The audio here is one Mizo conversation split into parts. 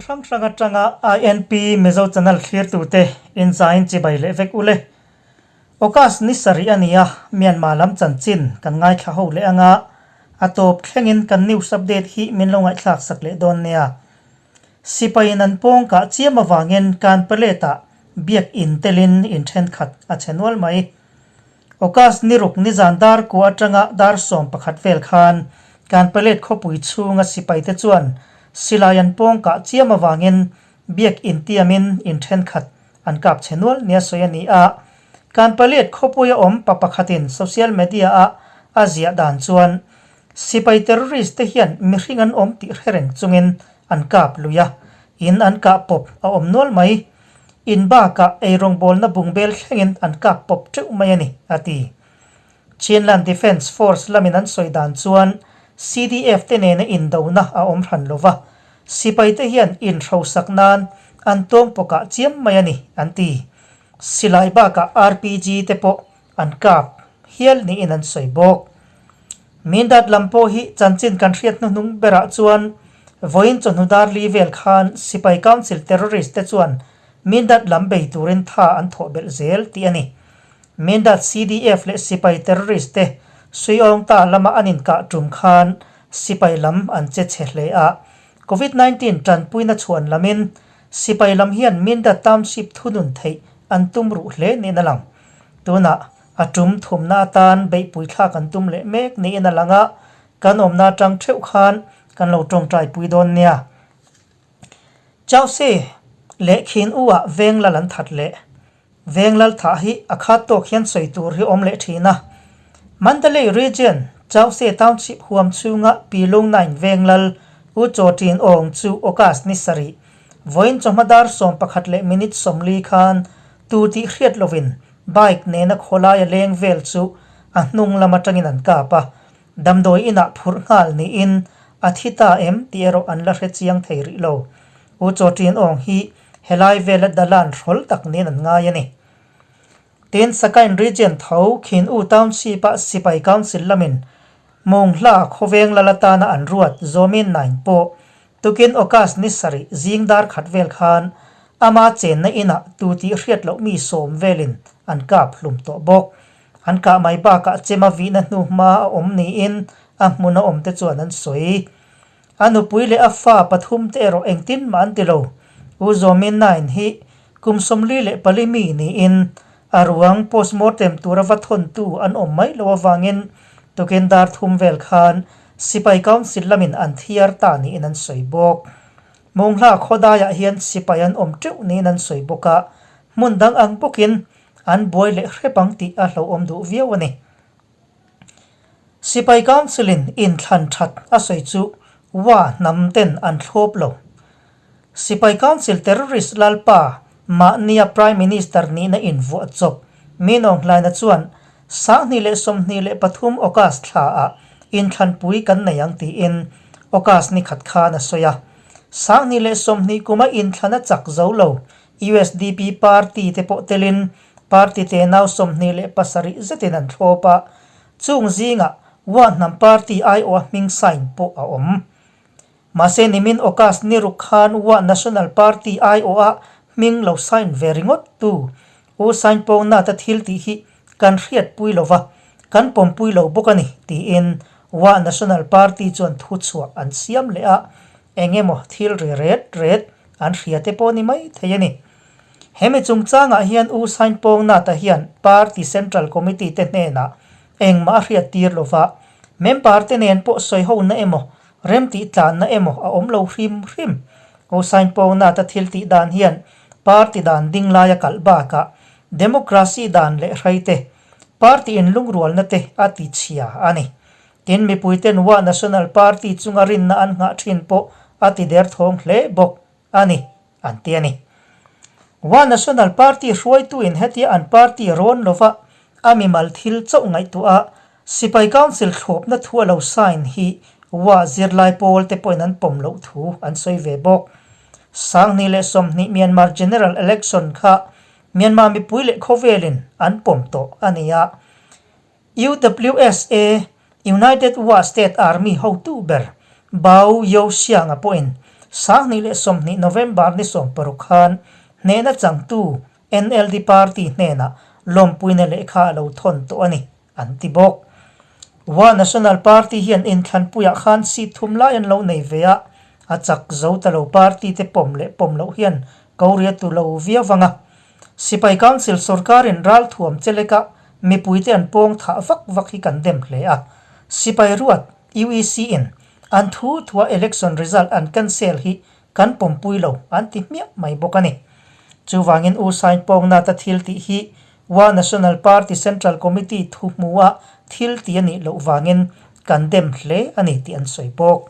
hrang hrang atanga INP Mizo Channel thlirtute inzain chibai leh vek ule. August ni sarih a ni a, Myanmar lam chanchin kan ngaithla ho leh anga a tawp thlengin kan news update hi min lo ngaihthlak sak leh dawn nia. Sipaiin an pawng kah chiam avangin Kanpalet-ah biak in telin in thenkhat a chhe nual mai. August ni ruk nizan dar kua atanga dar 11 vel khan Kanpalet khawpui chhunga sipaite chuan silai an pawng kah chiam avangin biak in tiamin in thenkhat an kap chhe nual nia sawi a ni a. Kanpalet khawpuia awm pa pakhatin social media-a a ziah dan chuan Sipai terrorist te hian mihring an awm tih hre reng chungin an kap lui a, in an kah pawp a awm nual mai. In bakah eirawngbawlna bungbel thlengin an kap pawp teuh mai a ni, a ti. Chinland Defence Force lamin an sawi dan chuan CDF te nena indona a awm hran lo va, sipai te hian inhrosak nan an tawng pawkah chiam mai a ni, an ti. Silai bakah RPG te pawh an kap hial niin an sawi bawk. Mindat lam pawh hi chanchin kan hriat hnuhnung berah chuan vawiin chawhnu dar li vel khan Sipai Council terrorist te chuan Mindat lam bei turin tha an thawh belh zel tih a ni. Mindat CDF leh Sipai terrorist te Suiawngta lama an inkah tum khan Sipai lam an che chhe hle a. Covid 19 tanpuina chhuan lamin Sipai lam hian Mindat Township thunun theih an tum ruh hle niin a lang. Tunah a tum thumna atan beihpui thlak an tum leh mek niin a lang a, kan awmna atang theuh khan kan lo tawngtai pui dawn nia. Chausi leh Khin U ah Venglal an that leh. Venglal thah hi a khat tawk hian sawi tur hi awm leh thin a. Mandalay Region, Chausi Township huam chhunga Pilung Nine Venglal U Chaw Tin Aung chu August ni sarih, vawiin chawhma dar 11 leh minute 40 khan Tu tih hriat lovin bike nena khawlaia leng vel chu a hnung lam atangin an kap a, damdawi inah phurh nghal niin a thi ta em tih erawh an la hre chiang thei rih lo. U Chaw Tin Aung hi helai vela dalan hrawl tak niin an ngai a ni. Tin, Sakain Region tho Khin U Township-a Sipai Council lamin Mawng Hla khawveng lal atana an ruat Zawmin Nain pawh Tukin August ni sarih zing dar khat vel khan ama chenna inah tu tih hriat loh mi sawm velin an kap hlum tawh bawk. An kah mai bakah chema vihna hnu hma a awm niin a hmun a awm te chuan an sawi. A nupui leh a fa pathum te erawh engtin mah an ti lo. U Zawmin Nain hi kum 44 mi niin a ruang postmortem tura va thawntu an awm mai lo avangin tukin dar thum vel khan Sipai Council lamin an thiar ta niin an sawi bawk. Mawnghla khawdaiah hian sipai an awm teuh niin an sawi bawk a, hmun dang ang bawkin an buai leh hrep ang tih a hlauhawm duh viau a ni. Sipai Council-in inthlan that a sawi chu Wa hnam ten an thlawp lo. Sipai Council terrorist lalpa mahnia Prime Minister nihna invuah chawp Min Aung Hlaina chuan 2023 August thlaah inthlanpui kan nei ang tiin August ni khat khan a sawi a. 2020 kuma inthlan a chak zo lo USDP party te pawh telin party tenau 27 zetin an thlawp a, chung zingah Wa Hnam Party aiawha hming sign pawh a awm. Mahse nimin August ni ruk khan Wa National Party aiawha hming lo sign ve ringawt tu U Sain Pawng Nata thil tih hi kan hriatpui lo va, kan pawmpui lo bawk a ni, tiin Wa National Party chuan thuchhuah an siam leh a, eng emaw thil ri ret ret an hria te pawh ni mai thei a ni. Hemi chungchangah hian U Sain Pawng Nata hian Party Central Committee te hnenah engmah a hriattir lo va, member te nen pawh sawihona emaw Remtih tlanna emaw a awm lo hrim hrim. U Sain Pawng Nata thil tih dan hian party dan ding laia kalh bakah democracy dan leh hrei te, party inlungrualna te a ti chhia a ni. Tin, mipuiten Wa National Party chunga rinna an nghah thin pawh a ti derthawng hle bawk a ni, an ti a ni. Wa National Party hruaituin hetia an party rawn lova a mimal thil chauh ngaihtuah a, Sipai Council thlawpna thu a lo sign hi Wa zirlai pawl te pawhin an pawm loh thu an sawi ve bawk. 2020 Myanmar General Election kha Myanmar mipui leh khawvelin an pawm tawh a ni a. UWSA, United Wa State Army hotu ber Bao Youxiang-a pawhin 2020 November ni 16 khan hnehna changtu NLD party hnenah lawmpuina lehkha a lo thawn tawh a ni, an ti bawk. Wa National Party hian inthlanpuiah khan seat thum lai an lo nei ve a, a chak zo ta lo party te pawm leh pawm loh hian ko ria tu lo viau vang a. Sipai Council sorkarin ralthuam cheleka mipuite an pawng thah vak vak hi kan dem hle a. Sipai ruat UEC in an thu thua election result an cancel hi kan pawmpui lo an ti hmiah mai bawk a ni. Chuvangin U Sain Pawngnata thil tih hi Wa National Party Central Committee thu hmua thil ti a nih loh vangin kan dem hle a ni tih an sawi bawk.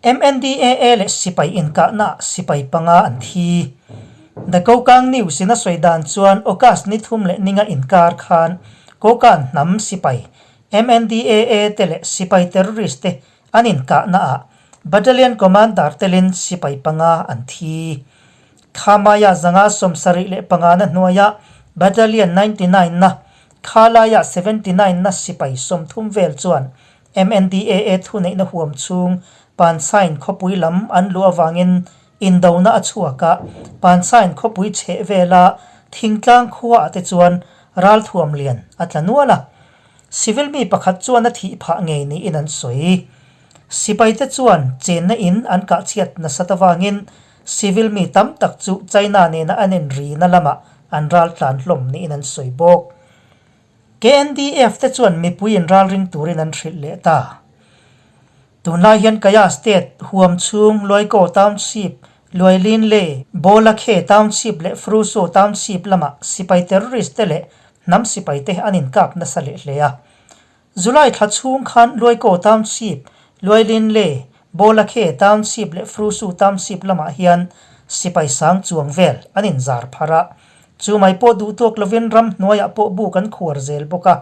MNDAA leh sipai inkahnaah sipai panga an thi. The Kokang News in a sawi dan chuan August ni thum leh ninga inkar khan Kokang hnam sipai MNDAA te leh sipai terrorist te an inkahnaah Battalion Commander telin sipai panga an thi. Khamaya zanga 75 na hnuaia Battalion 99 na Khalaya 79 na sipai 30 vel chuan MNDAA thuneihna huam chhung Pansain khawpui lam an luh avangin indona a chhuak a, Pansain khawpui chheh vela thingtlang khuaah te chuan ralthuam lian a tla nual a. Civil mi pakhat chuan a thih phah ngei niin an sawi. Sipaite chuan chenna in an kahchhiat nasat avangin civil mi tam tak chu China nena an inrina lamah an raltlan hlawm niin an sawi bawk. KNDF te chuan mipui inralring turin an hrilh leh ta. Tunlai hian Kaya State huam chhung Luaikaw Township, Luailinle, Bawlakhe Township leh Fruso Township lamah sipai terrorist te leh hnam sipai te an inkap nasa leh hle a. July thla chhung khan Luaikaw Township, Luailinle, Bawlakhe Township leh Frusu Township lamah hian sipai sang chuang vel an inzar phar a. Chu mai pawh duh tawk lovin ram hnuaiah pawh buk an khuar zel bawk a.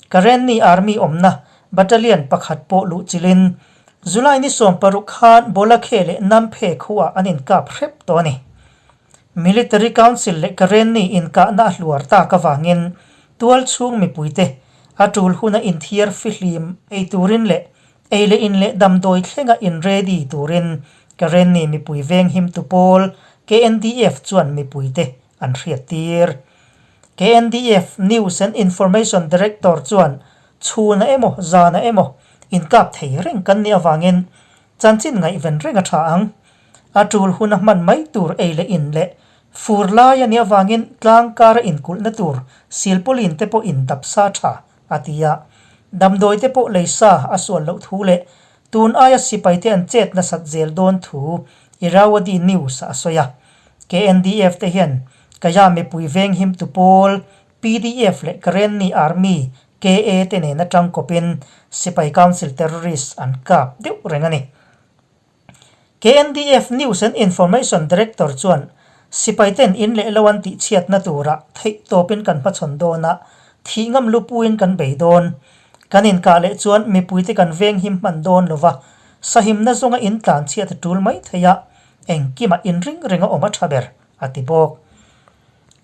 Karenni Army awmna Battalion pakhat pawh luh chilhin July ni 16 khan Bawlakhe leh Namphe khuaah an inkap hrep tawh a ni. Military Council leh Karenni inkahna a hluar tak avangin tual chhung mipuite a tul huna inthiar fihlim ei turin leh ei leh in leh damdawi thlenga in ready turin Karenni mipui venghimtu pawl KNDF chuan mipuite an hriattir. KNDF News and Information Director chuan chhuna emaw zana emaw inkap thei reng kan nih avangin chanchin ngaihven reng a tha ang. A tul huna hman mai tur ei leh in leh fur lai a nih avangin tlang kara inkulhna tur silpawlin te pawh indap sa tha a ti a. Damdawi te pawh lei sa a sual loh thu leh tun aia sipai te an chet nasat zel dawn thu Irrawaddy News ah a sawi a. KNDF te hian Kaya mipui venghimtu pawl PDF leh Karenni Army, KA, te nen atang kawpin Sipai Council terrorist an kap deuh reng a ni. KNDF News and Information Director chuan Sipai ten in leh lo an tihchhiatna turah theih tawpin kan hmachhawn dawn a, thih ngam lupuin kan bei dawn. Kan inkah leh chuan mipuite kan venghim hman dawn lova, sahimna zawnga in tlanchhiat a tul mai thei a, Engkimah inring ring a awm a tha ber, a ti bawk.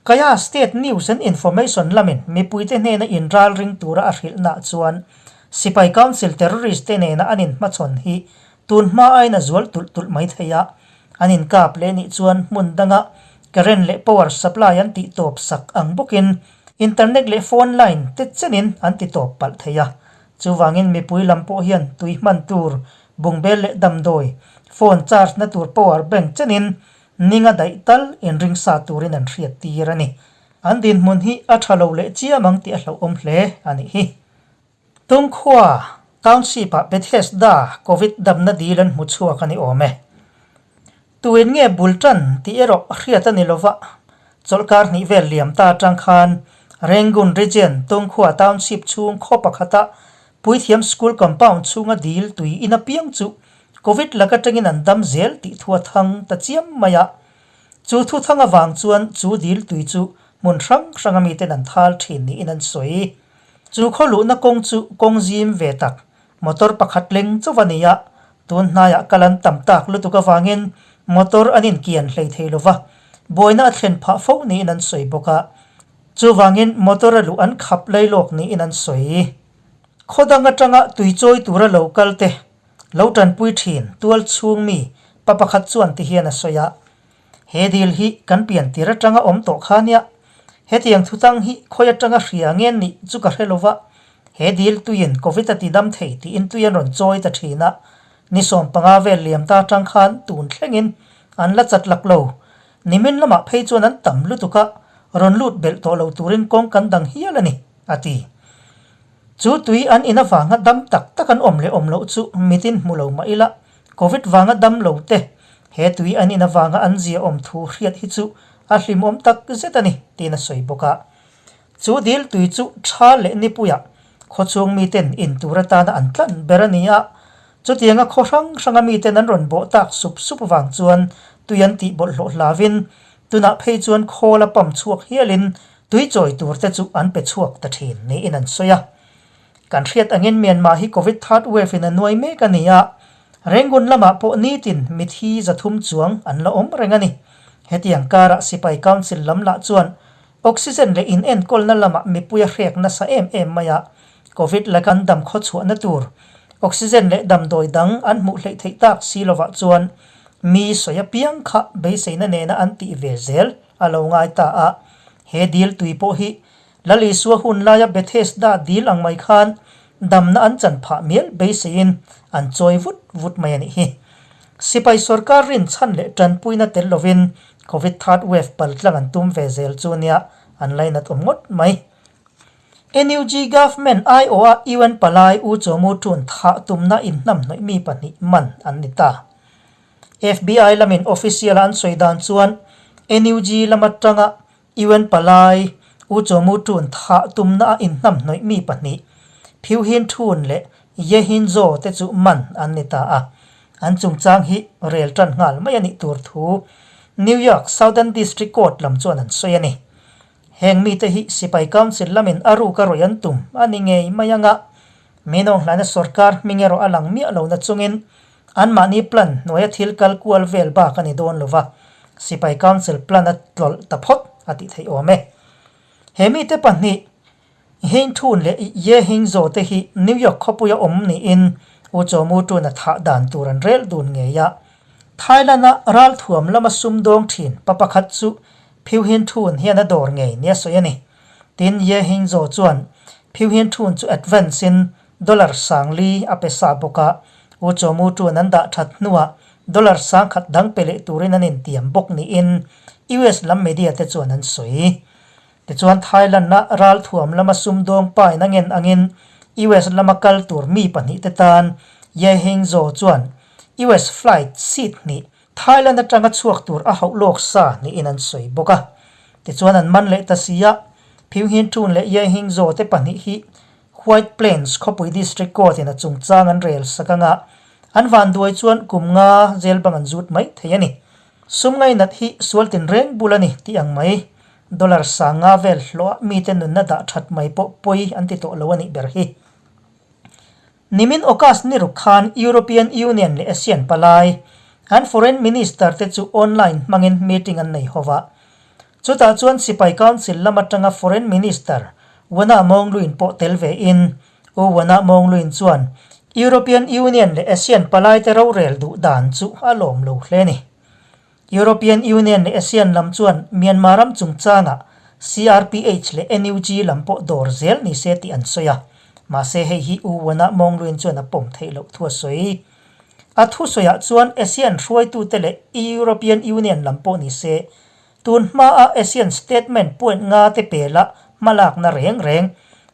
Kaya State News and Information lamin mipuite hnena inralring tura a hrilhnaah chuan Sipai Council terrorist te nena an inhmachhawn hi tun hma aiin a zual tulh tulh mai thei a, an inkap leh nih chuan hmun danga current leh power supply an tih tawp sak ang bawkin internet leh phone line te chenin an ti tawp palh thei a. Chuvangin mipui lam pawh hian tui hman tur Bungbel leh damdawi, phone charge na tur power bank chenin ninga daih tal inring sa turin an hriat tir a ni. An dinhmun hi a tha lo leh chiam ang tih a hlauhawm hle a nih hi. Tungkhua Township-ah Bethesda Covid damna dil an hmu chhuak a ni awm e. Tuin nge bul tan tih erawh hriat a ni lova, chawlhkar hnih vel liam ta atang khan Rangoon Region Tungkhua Township chhung khaw pakhata Puithiam School Compound chhunga dil tui in apiang chu Covid lak atangin an dam zel tih thu a thang ta chiam mai a. Chu thu thang avang chuan chu dil tui chu hmun hrang hranga miten an thal thin niin an sawi. Chu khaw luhna kawng chu kawng zim ve tak Motor pakhat leng chauh a ni a, tun hnaiah kal an tam tak lutuk avangin motor an inkian hlei thei lo va, buaina a thlen phah fo niin an sawi bawk a. Chuvangin motor a luh an khap lai lawk niin an sawi. Khaw dang atanga tui chawi tura lo kal te lo tanpui thin tual chhung mi. Pa pakhat chuan ti hian a sawi a, He dil hi kan pian tir atanga awm tawh kha nia. Hetiang thutang hi khawi atanga hria nge nih chu ka hre lova, he dil tuiin Covid a ti dam thei tiin tui an rawn chawi ta thin a. Ni 15 vel liam ta atang khan tun thlengin an la chat lak lo. Nimin lamah phei chuan an tam lutuk a, rawn lut belh tawh lo turin kawng kan dang hial a ni, a ti. Chu tui an in avanga dam tak tak an awm leh awm loh chu mitin hmu lo mah ila, Covid vanga dam lo te, he tui an in avanga an zia awm thu hriat hi chu a hlimawm tak zet a ni, tiin a sawi bawk a. Chu dil tui chu tha leh nipuiah khawchhung miten in tur atana an tlan ber a ni a, chutianga khaw hrang hranga miten an rawn bawh tak sup sup vang chuan tui an tih bawlhhlawh hlavin tunah phei chuan khawl a pump chhuak hialin tui chawi tur te chu an pe chhuak ta thin niin an sawi a. Kan hriat angin Myanmar hi Covid third wave in a nuai mek a ni a, Rangoon lamah pawh nitin mithi 300 chuang an la awm reng a ni. Hetiang karah Sipai Council lam lah chuan Oxygen leh in enkawlna lamah mipui a hrek nasa em em mai a, Covid laka an dam khawchhuahna tur Oxygen leh damdawi dang an hmuh hleih theih tak si lovah chuan mi sawi apiang kha beiseina nena an tih ve zel a lo ngai ta a, he dil tui pawh hi Lal Isua hun laia Bethesda dil ang mai khan damna an chan phah mial beiseiin an chawi vut vut mai a nih hi. Sipai sorkar rinchhan leh tanpuina tel lovin Covid third wave paltlang an tum ve zel chu nia an lainat awm ngawt mai. NUG government aiawha UN palai U Chaw Mu Tun thah tumna inhnamhnawih mi pahnih man an ni ta. FBI lamin official a an sawi dan chuan NUG lam atanga UN palai U Chaw Mu Tun thah tumna a inhnamhnawih mi pahnih Phyu Hin Thun leh Ye Hin Zaw te chu man an ni ta a. An chungchang hi rel tan nghal mai a nih tur thu New York Southern District Court lam chuan an sawi a ni. Heng mite hi Sipai Council lamin a ruk a rawih an tum a ni ngei mai anga Minawnghlaina sorkar hming erawh a lang miah lo na chungin Anmahni plan hnuaia thil kal kual vel bak a ni dawn lo va, Sipai Council plan a tlawlh ta phawt a tih theih awm e. He mite pahnih, Hein Thun leh Ye Hing Zaw te hi New York khawpuia awm niin U Chaw Mu Tun a thah dan tur an rel dun ngei a. Thailand-a ralthuam lama sumdawng thin pa pakhat chu Phyu Hin Thun hian a dawr ngei nia sawi a ni. Tin, Ye Hing Zaw chuan Phyu Hin Thun chu advance-in Dollar 4000 a pe sa bawk a, U Chaw Mu Tun an dah that hnuah dollar 10,000 dang pe leh turin an intiam bawk niin US lam media te chuan an sawi. Tichuan Thailand-a ralthuam lama sumdawng pain a ngen angin US lama kal tur mi pahnih te tan Ye Hing Zaw chuan US flight seat hnih Thailand atanga chhuak tur a hauh lawk sa niin an sawi bawk a. Tichuan an man leh ta si a, Phyu Hin Tun leh Ye Hing Zaw te pahnih hi White Plains khawpui District Court in a chungchang an rel sak anga an vanduai chuan kum nga jail bang an zut mai thei a ni. Sum ngainat hi sual tinreng bul a ni tih ang mai. Dollar 5000 vel hlawh a mite nunna dah that mai pawh pawi an ti tawh lo a nih ber hi. Nimin August ni ruk khan European Union leh ASEAN palai an Foreign Minister te chu online hmangin meeting an nei ho va. Chutah chuan Sipai Council lam atanga Foreign Minister Wana Mawngluin pawh tel ve in, U Wana Mawngluin chuan European Union leh ASEAN palaite rorel duh dan chu a lawm lo hle a ni. European Union leh ASEAN lam chuan Myanmar ram chungchangah CRPH leh NUG lam pawh dawr zel ni se tih an sawi a, mahse hei hi U Wana Mawngluin chuan a pawm theih loh thu a sawi. A thusawiah chuan ASEAN hruaitute leh European Union lam pawh ni se, tun hmaa ASEAN statement point nga te pela hmalakna reng reng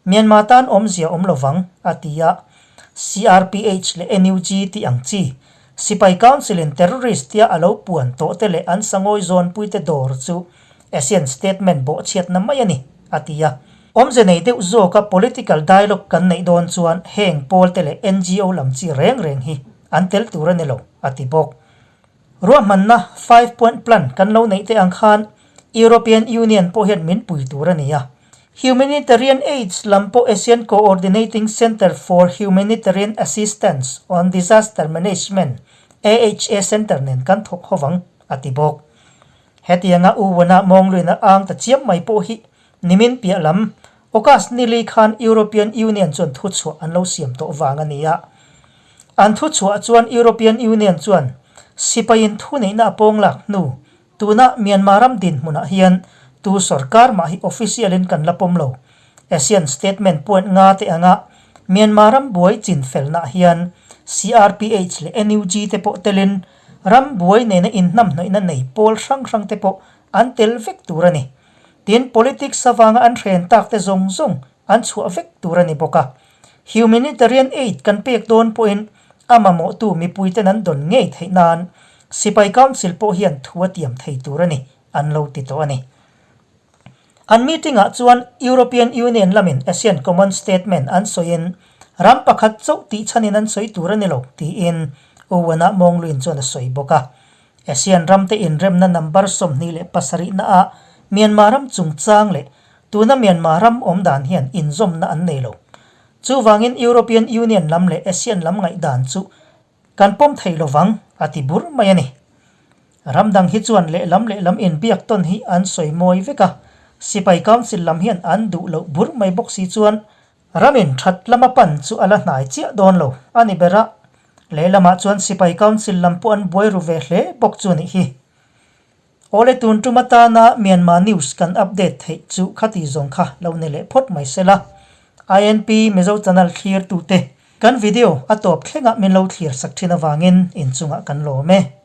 Myanmar tan awmzia awm lovang, a ti a. CRPH leh NUG tih ang chi, Sipai Council-in terrorist tia a lo puan tawh te leh an sangawi zawnpuite dawr chu ASEAN statement bawhchhiatna mai a ni, a ti a. Awmze nei deuh zawka political dialogue kan neih dawn chuan heng pawlte leh NGO lam chi reng reng hi an tel tur a ni lo, a ti bawk. Ruahmanna five point plan kan lo neih te ang khan European Union pawh hian min pui tur a ni a. Humanitarian aids lam pawh ASEAN Coordinating Centre for Humanitarian Assistance on Disaster Management, AHA Centre nen kan thawk ho vang, a ti bawk. Hetianga U Wana mawngluina ang ta chiam mai pawh hi Nimin piah lam, August ni li khan European Union chuan thuchhuah an lo siam tawh vang a ni a. An thuchhuah chuan European Union chuan. Sipaiin thuneihna a pawng lak hnu, tuna Myanmar ram dinhmunah hian tu sorkar mah hi official in kan la pawm lo. ASEAN statement point nga te anga Myanmar ram buai chin felnaah hian CRPH leh NUG te pawh telin ram buai nena inhnamhnawihna nei pawl hrang hrang te pawh an tel vek tur a ni. Tin, politics avanga an hren tak te zawng zawng an chhuah vek tur a ni bawk a. Humanitarian aid kan pek dawn pawhin a mamawhtu mipuiten an dawn ngei theih nan Sipai Council pawh hian thu a tiam thei tur a ni, an lo ti tawh a ni. An meeting-ah chuan European Union lamin ASEAN Common Statement an sawiin ram pakhat chauh tih chhanin an sawi tur a ni lo tiin Owen-a Mawngluin chuan a sawi bawk a. ASEAN ramte inremna number 27 naah Myanmar ram chungchang leh tuna Myanmar ram awm dan hian inzawmna an nei lo. Chuvangin European Union lam leh ASEAN lam ngaihdan chu kan pawm thei lovang, a ti bur mai a ni. Ram dang hi chuan lehlam lehlam inbiak tawn hi an sawi mawi vek a, Sipai Council lam hian an duh loh bur mai bawk si chuan Ramin that lama pan chu a la hnai chiah dawn lo a ni ber a, lehlamah chuan Sipai Council lam pawh an buai ru ve hle bawk chu a nih hi. Awle tun tum atana Myanmar news kan update theih chu khati zawng kha lo ni leh phawt mai se la. INP Mizo channel thlir tute kan video a tawp thlengah min lo thlir sak thin avangin inchungah kan lawm e.